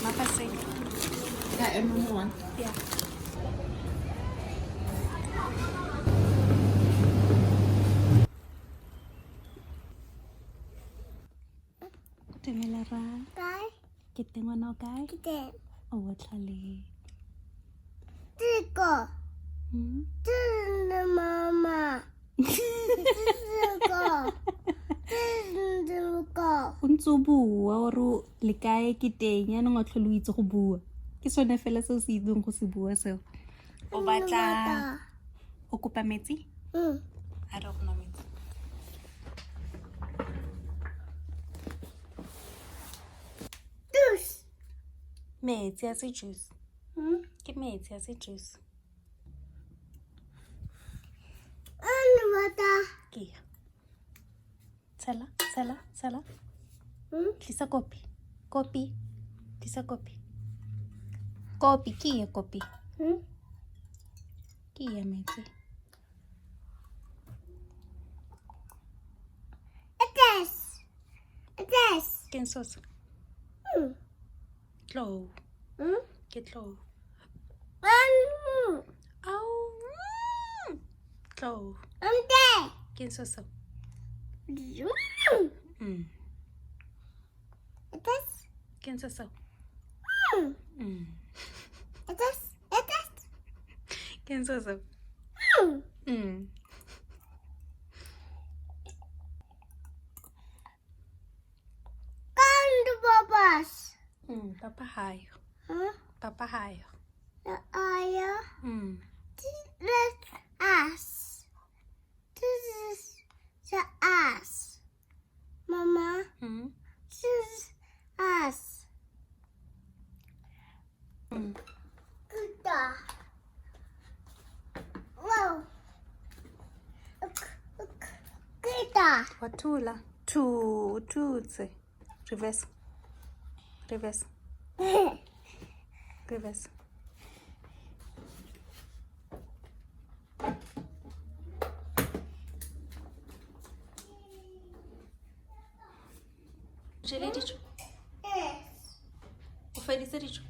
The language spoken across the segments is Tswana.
Mapaseka. Yeah, and one. Yeah. Dumela ra. Kae? Ke teng ngwana o kae? Ke teng. O botlhale. Tiko. Hmm? Tse mama. Tiko. Tiko. O ntse o bua ore le kae ke teng yaanong wa tlhole o itse go bua. Ke sone fela se o se itseng go se bua seo. O batla o kopa metsi? A re go nwa metsi. Juice. Metsi a se juice. Ke metsi a se juice. And water. Ke ya. Tshela, tshela, tshela. Tlisa kopi. Kopi. Tlisa kopi. Kopi ke ye kopi. Ke ya metsi. It is. It is. Ke eng seo se? Tlou. Ke tlou. Au. Tlou. There. Ke eng seo seo? It is. Ke eng seo seo? It is. It is. Ke eng seo seo? Come to Papa's. Papa hayo. Huh? Papa hayo. The oil. This us. This is the us. Mama. This is us. Good. Whoa. Good. Wa thula. Two, two, three. Reverse. Reverse. Reverse. Jele dijo. Yes. O feditse dijo.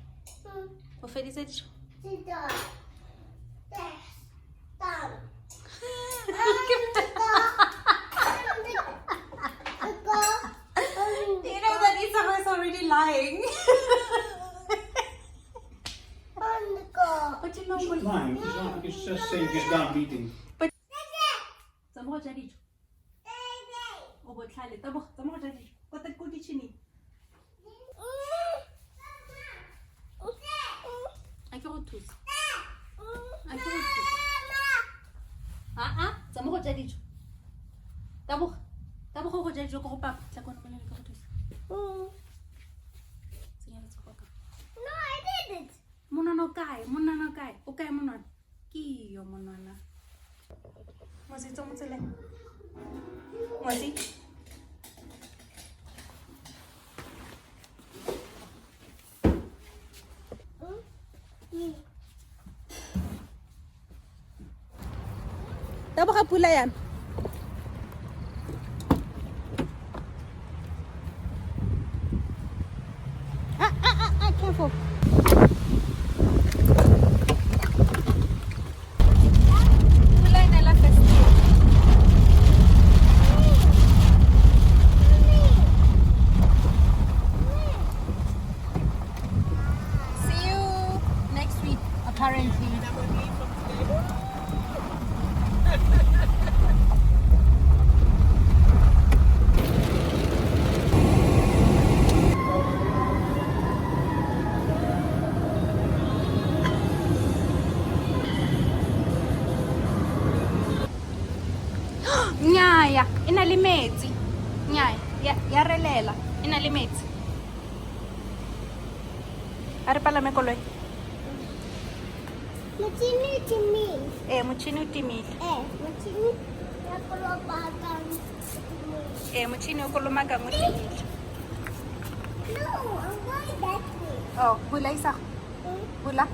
O feditse dijo. Yes. Done. You know that Isabel is already lying. But you know He's what? lying. He's, not, he's just saying he's done eating. Tsamaya go ja dijo. O botlhale. Taboga, tsamaya go ja dijo. Ko ko kitchen-eng. A ke go thuse. A ke go thuse. Ah, tsamaya go ja dijo. Taboga. Taboga go ja dijo ko go papa. Tla kwana molele ke go thuse. Tsenya letsogo ka. No, I didn't. Monwana o kae? Monwana o kae? O kae monwana? Ke yo monwana. Ngwazi tswa mo tseleng. Ngwazi. Taboga pula yana. Ah, ah, ah, ah, careful. Pula e nela first. See you next week, apparently. Nnyaya, e na le metsi. Nnyaya, ya relela, e na le metsi. A re palame koloi. Motšhini o timile. Ee, motšhini o timile. Eh, motšhini ya kolomakang o timile. Ee, motšhini o kolomakang o timile. No, I'm going that way. Oh, bula isago. Bula.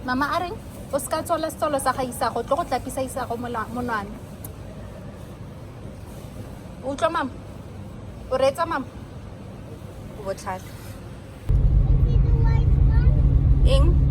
Mama a reng o se ka tswala setswalo sa ga Isago, tlo go tlapisa Isago monwana. O utlwa mama? O reetsa mama? O botlhale. See the white one? Eng?